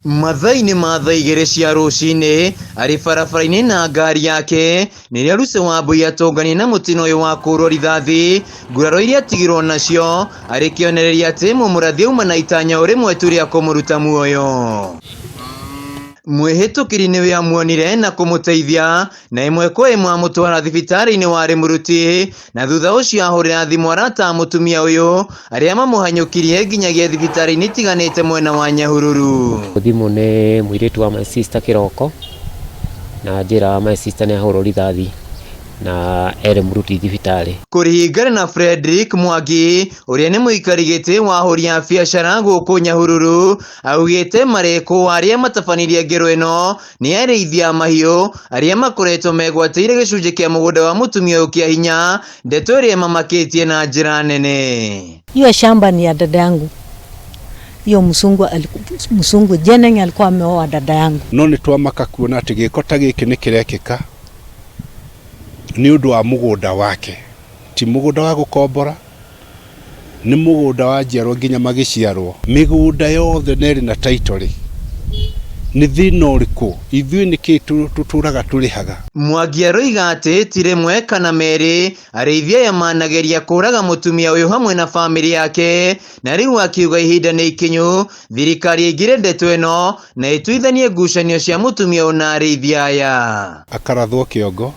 Mathaa-inĩ ma thaa 2 cia rũcinĩ arĩ barabara-inĩ na ngari yake nĩrĩo Lucy Wambui atũnganire na mũtino ũyũ wa kũhũrwo rithathi, nguraro iria atigirwo nacio arĩ kĩonereria atĩ mũmũrathi auma na itanya o rĩmwe tu rĩa kũmũruta muoyo. Mwĩhĩtũkĩri nĩwe amuonire na kũmũteithia na ĩmwe kwa ĩmwe amũtwara thibitarĩ-inĩ wa Rĩmũruti na thutha ũcio ahũrĩra thimũ arata a mũtumia ũyũ arĩa mamũhanyũkirie nginyagia thibitarĩ-inĩ itiganĩte mwena wa Nyahururu. Thimũ nĩ mũirĩtu wa my sister kĩroko na njĩra my sister nĩ ahũrwo rithathi na erĩ mũruti thibitarĩ. Kũringana na Fredrick Mwangi ũrĩa nĩ mũikari gĩtĩ wa ahũri a biacara gũkũ Nyahururu, augĩte marĩkũ arĩa matabanirie ngero ĩno nĩ arĩithia a mahiũ arĩa makoretwo megwatĩire gĩcunjĩ kĩa mũgũnda wa mũtumia ũyũ kĩa hinya, ndeto ĩrĩa ĩmamakĩtie na njĩra nene. Hiyo shamba ni ya dada yangu. Hiyo msungu, msungu Jeneng alikuwa ameoa dada yangu. No nĩ twamaka kuona atĩ gĩko ta gĩkĩ nĩ kĩrekĩka nĩ ũndũ wa mũgũnda wake, ti mũgũnda wa gũkombora, nĩ mũgũnda wa njiarwo nginya magĩciarwo. Mĩgũnda yothe na ĩrĩ na title rĩ, nĩ thĩna ũrĩkũ? Ithuĩ nĩkĩ tũtũraga tũrĩhaga? Mwangi aroiga atĩ ti rĩmwe kana merĩ arĩithia aya manageria kũraga mũtumia ũyũ hamwe na bamĩrĩ yake, na rĩu akiuga ihinda nĩ ikinyu thirikari ĩingĩre ndeto ĩno na ĩtuithanie ngucanio cia mũtumia ũyũ na arĩithia aya. Akarathwo kĩongo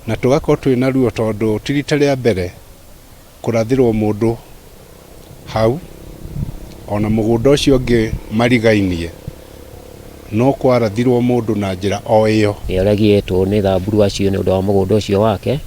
na tũgakorwo twĩna ruo tondũ ti rita rĩa mbere kũrathĩrwo mũndũ hau ona mũgũnda ũcio ũngĩ marigainie no kwarathirwo mũndũ na njĩra o ĩyo. Nĩ aregĩtwo nĩ thamburu acio nĩ ũndũ wa mũgũnda ũcio wake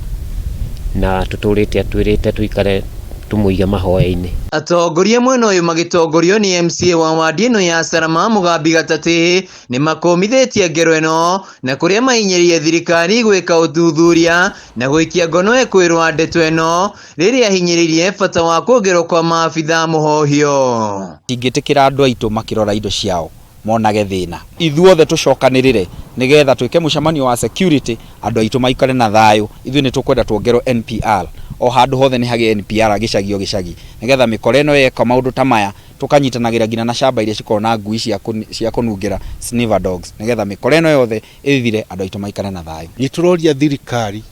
na tũtũrĩte atwĩrĩte tũikare tũmũige mahoya-inĩ. Atongoria mwena ũyũ magĩtongorio nĩ MCA wa wadi ĩno ya Salama Mũgambi Gatatĩ nĩ makũmithĩtie ngero ĩno na kũrĩa mahinyĩrĩirie thirikari gwĩka ũthuthuria na gũikia ngono ekwĩrwo ndeto ĩno rĩrĩa ahinyĩrĩirie bata wa kuongererwo kwa maabitha mũhohio. Tingĩtĩkĩra andũ aitũ makĩrora indo ciao monage thĩna. Ithuothe tũcokanĩrĩre nĩgetha twĩke mũcemanio wa security andũ aitũ maikare na thayũ. Ithuĩ nĩ tũkwenda tuongerwo NPR o handũ hothe nĩ hagĩe NPR gĩcagi o gĩcagi nĩgetha mĩkora ĩno yeka maũndũ ta maya tũkanyitanagĩra nginya na camba iria cikoragwo na ngui cia kũnungĩra sniffer dogs nĩgetha mĩkora ĩno yothe ĩthire andũ aitũ maikare na thayũ. Nĩ tũroria thirikari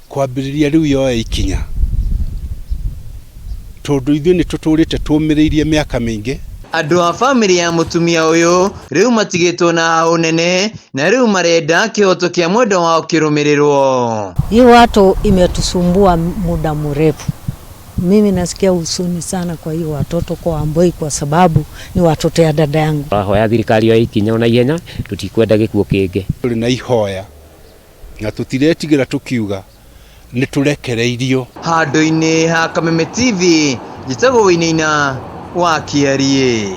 kwambĩrĩria rĩu yoe ikinya tondũ ithuĩ nĩ tũtũrĩte tũmĩrĩirie mĩaka mĩingĩ. Andũ a bamĩrĩ ya mũtumia ũyũ rĩu matigĩtwo na hau nene na rĩu marenda kĩhoto kĩa mwendwa wao kĩrũmĩrĩrwo. Hii watu imetusumbua muda mrefu. Mimi nasikia huzuni sana kwa hiyo watoto kwa Wambui kwa sababu ni watoto ya dada yangu. Tũrahoya thirikari yoe ikinya ona ihenya tũtikwenda gĩkuũ kĩngĩ. Tũrĩ na ihoya na tũtiretigĩra tũkiuga nĩ tũrekereirio. Handũ-inĩ ha Kameme TV njĩtagwo Wainaina wa Kĩariĩ.